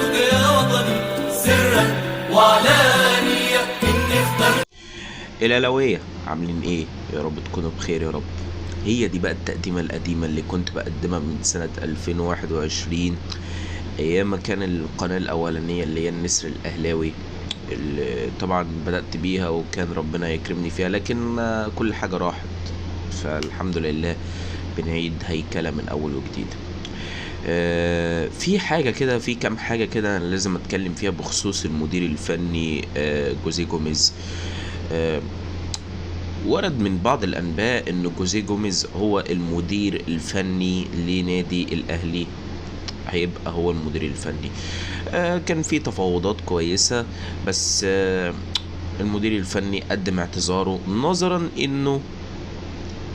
اخترتك يا وطني سرا وعلانية، إني اخترت. الأهلاوية عاملين ايه؟ يا رب تكونوا بخير يا رب. هي دي بقى التقديمة القديمة اللي كنت بقدمها من سنة 2021، ايام ما كان القناة الاولانية اللي هي النسر الاهلاوي، اللي طبعا بدأت بيها وكان ربنا يكرمني فيها، لكن كل حاجة راحت، فالحمد لله بنعيد هيكلة من اول وجديد. في حاجة كده، في كام حاجة كده أنا لازم أتكلم فيها بخصوص المدير الفني جوزيه جوميز. ورد من بعض الأنباء إن جوزيه جوميز هو المدير الفني لنادي الأهلي، هيبقى هو المدير الفني. كان في تفاوضات كويسة، بس المدير الفني قدم اعتذاره نظرا إنه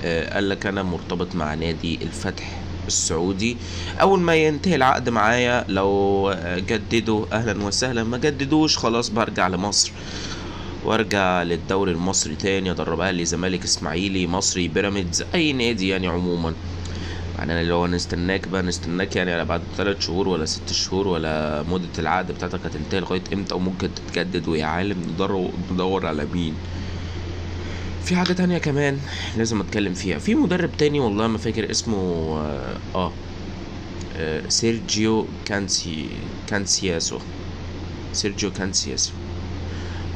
قال لك أنا مرتبط مع نادي الفتح السعودي، أول ما ينتهي العقد معايا لو جددوا أهلا وسهلا، ما جددوش خلاص برجع لمصر وارجع للدوري المصري تاني، ادرب اهلي، زمالك، اسماعيلي، مصري، بيراميدز، اي نادي يعني عموما. يعني انا لو نستناك بقى نستناك يعني على بعد 3 شهور ولا 6 شهور، ولا مدة العقد بتاعتك هتنتهي لغاية امتى، وممكن تتجدد، ويا عالم ندور على مين. في حاجة تانية كمان لازم اتكلم فيها، في مدرب تاني والله ما فاكر اسمه، سيرجيو كانسياسو. سيرجيو كانسياسو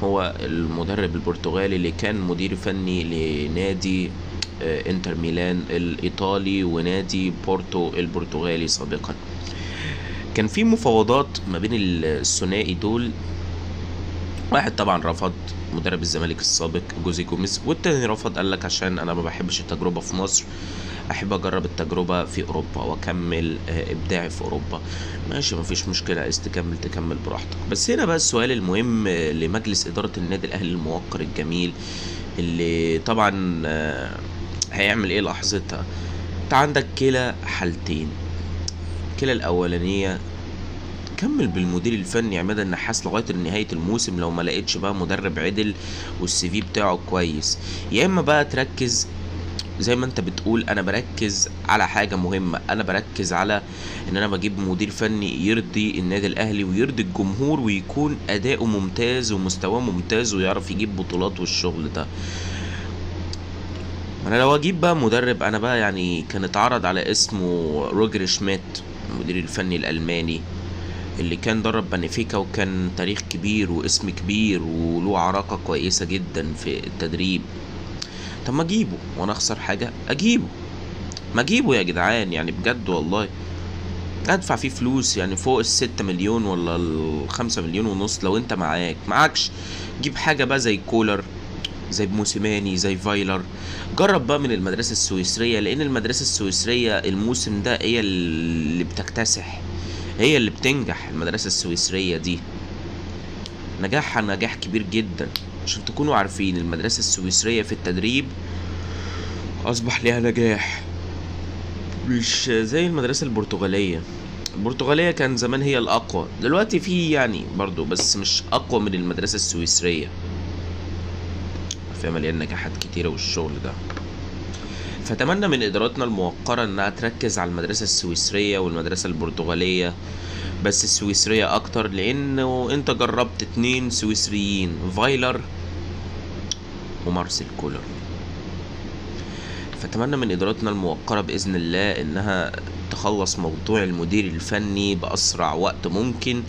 هو المدرب البرتغالي اللي كان مدير فني لنادي انتر ميلان الإيطالي ونادي بورتو البرتغالي سابقا. كان في مفاوضات ما بين الثنائي دول، واحد طبعا رفض مدرب الزمالك السابق جوزيه جوميز، والتاني رفض قال لك عشان انا ما بحبش التجربة في مصر، احب اجرب التجربة في اوروبا واكمل ابداعي في اوروبا. ماشي، مفيش مشكلة، عايز تكمل تكمل براحتك. بس هنا بقى السؤال المهم لمجلس ادارة النادي الاهلي الموقر الجميل، اللي طبعا هيعمل ايه لحظتها. انت عندك كلا حالتين، كلا الاولانية كمل بالمدير الفني عماد النحاس لغاية نهاية الموسم، لو ما لقيتش بقى مدرب عدل والسي في بتاعه كويس، يا اما بقى تركز زي ما انت بتقول، انا بركز على حاجة مهمة، انا بركز على ان انا بجيب مدير فني يرضي النادي الاهلي ويرضي الجمهور ويكون اداؤه ممتاز ومستواه ممتاز ويعرف يجيب بطولات والشغل ده. انا لو اجيب بقى مدرب، انا بقى يعني كان اتعرض على اسمه روجر شميت المدير الفني الالماني اللي كان درب بنفيكا وكان تاريخ كبير واسم كبير وله عراقة كويسة جدا في التدريب. طب ما اجيبه وانا اخسر حاجة؟ اجيبه، ما اجيبه يا جدعان، يعني بجد والله ادفع فيه فلوس يعني فوق 6 مليون ولا 5 مليون ونص لو انت معاكش. جيب حاجة بقى زي كولر، زي موسيماني، زي فايلر. جرب بقى من المدرسة السويسرية، لان المدرسة السويسرية الموسم ده هي اللي بتكتسح، هي اللي بتنجح. المدرسة السويسرية دي نجاحها نجاح كبير جدا، عشان تكونوا عارفين المدرسة السويسرية في التدريب أصبح ليها نجاح، مش زي المدرسة البرتغالية. البرتغالية كان زمان هي الأقوى، دلوقتي في يعني برضو بس مش أقوى من المدرسة السويسرية، فيها مليان نجاحات كتيرة والشغل ده. فأتمنى من إدارتنا الموقرة إنها تركز على المدرسة السويسرية والمدرسة البرتغالية، بس السويسرية أكتر، لأنه أنت جربت 2 سويسريين، فايلر ومارسيل كولر. فأتمنى من إدارتنا الموقرة بإذن الله إنها تخلص موضوع المدير الفني بأسرع وقت ممكن،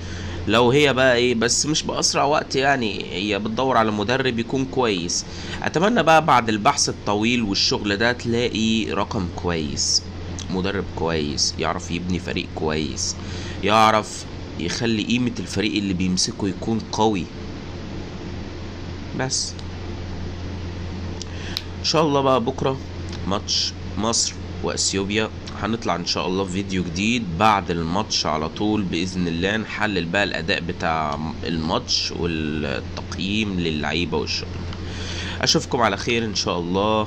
لو هي بقى إيه، بس مش بأسرع وقت يعني، هي بتدور على مدرب يكون كويس. أتمنى بقى بعد البحث الطويل والشغل ده تلاقي رقم كويس، مدرب كويس يعرف يبني فريق كويس، يعرف يخلي قيمة الفريق اللي بيمسكه يكون قوي. بس إن شاء الله بقى بكرة ماتش مصر وأثيوبيا، هنطلع إن شاء الله في فيديو جديد بعد الماتش على طول بإذن الله، نحلل بقى الأداء بتاع الماتش والتقييم للعيبة والشغل ده. أشوفكم على خير إن شاء الله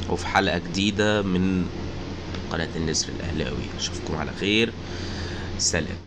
وفي حلقة جديدة من قناة النسر الأهلاوي. أشوفكم على خير، سلام.